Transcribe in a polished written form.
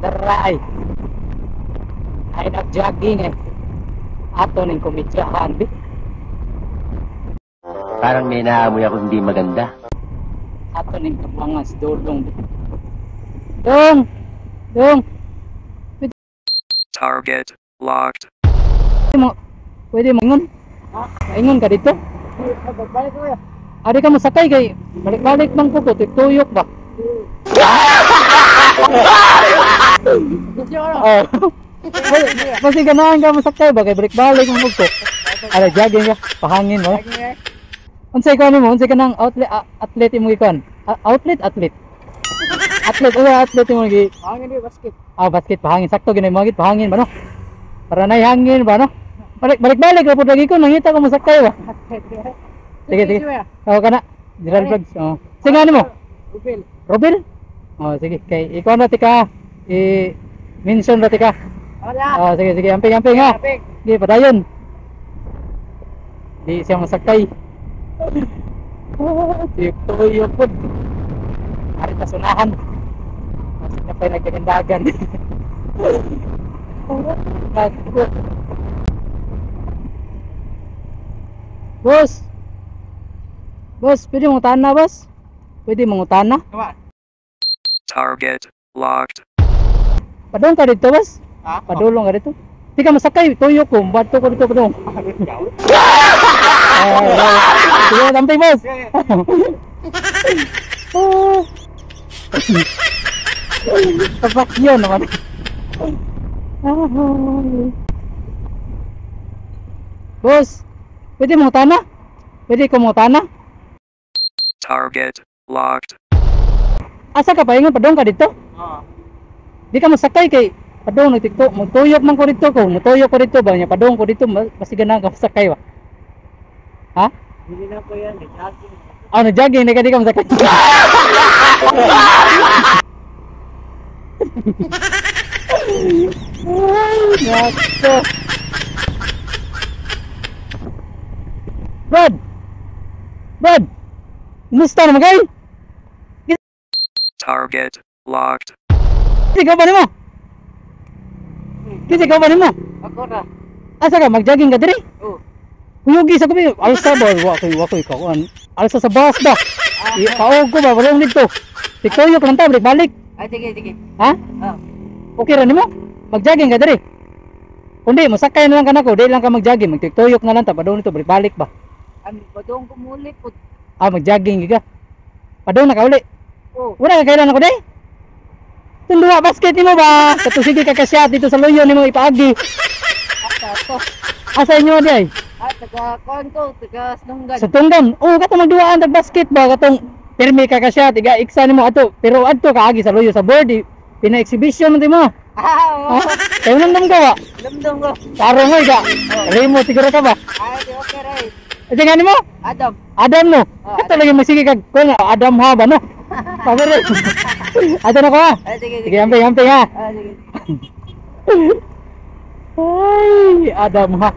Dara ay. Ay nag-jogging eh. Ato ning komedyahan bi. Parang may naamoy ako hindi maganda. Ato ning kabuangan si Dodong. Dong! Dong! Target locked. Pwede mo ingon? Maingon ka dito? Balik ko ya. Ari ka mosakay kay balik-balik man ko tuyok ba? Oh. Basi ganahan ka mosakay ba kay balik-balik man ko. Ara jogging ka, pahangin mo. Unsay kuan nimo? Unsay kanang outlet athlete imo gikuan? Outlet athlete. Athlete oy, athlete imo gi. Pahangin di basket. Ah, basket pahangin sakto gini mo gid pahangin ba no? Para nay hangin ba no? Balik-balik ra pud lagi ko nangita ko mosakay ba. Sige, sige. Oo ka na. Gerald Vlogs. Oh. Sige ano mo? Rubel. Robel? Oh, sige. Kay ikaw na tika. I mention ra tika. Wala. Oh, sige sige, amping amping ha. Amping. Sige, padayon. Di siya masakay. Tuyok tuyok pud. Ari ta sunahan. Mas na pa nagdagandagan. Boss. Boss, pwede mong na, boss? Pwede mong na? Target locked. Padong ka dito, boss? Ha? Padulong ka dito? Di ka masakay, tuyok ko. Bato ko dito, padong. Sige, tamping, boss. Pasakyon naman. Boss, pwede mong tana? Pwede ko mong tana? Target locked. Asa ka pa ingon padong ka dito? Oo. Di ka masakay kay padong nagtikto, mutuyok man ko dito ko, mutuyok ko dito ba nya padong ko dito, basi ganahan ka masakay ba? Ha? Hindi na ko yan, nag-jogging. Ah, nag-jogging di ka masakay. Ay, nako. Brad! Brad! Kumusta naman kay? Target locked. Kasi ka ba nimo? Kasi ka ba nimo? Ako na. Asa ka mag-jogging ka diri? Oo. Kuyugi sa gabi, alsa ba? Wa koy kakuan. Alsa sa bus ba? Paog ko ba walong dito. Tikuyok lang ta, balik balik. Ay, sige, sige. Ha? Ah. Okay ra nimo? Mag-jogging ka diri. Kundi mosakay na lang ka nako, di lang ka mag-jogging, magtiktuyok na lang ta padung nito balik balik ba. Ano, padong kumulit po. Ah, mag-jogging ka. Padung na ka uli. Oo. Wala ka kailan ako di? Tunduwa basket nimo ba? Kato sige ka kasyat dito sa luyo nimo ipaagi. Asa to. Asa inyo di ay? Ah, taga kuan ko, taga Snunggan. Sa tunggan. Oh, katong magduaan tag basket ba katong pirmi ka kasyat iga iksa nimo ato. Pero adto kaagi sa luyo sa board pina-exhibition man mo. Ah, oo. Ha? Kayo nang gawa. Lamdam ko. Tarong oy ka. Remote siguro ka ba? Ay, di okay ra. Ito nga nimo? Adam. Adam no. Oh, Kato lagi magsige kag kuan Adam ha ba no? Pabere. Ato na ko ha. Ay, sige, sige. Sige, amping amping ha. Ah, sige. Ay, Adam ha.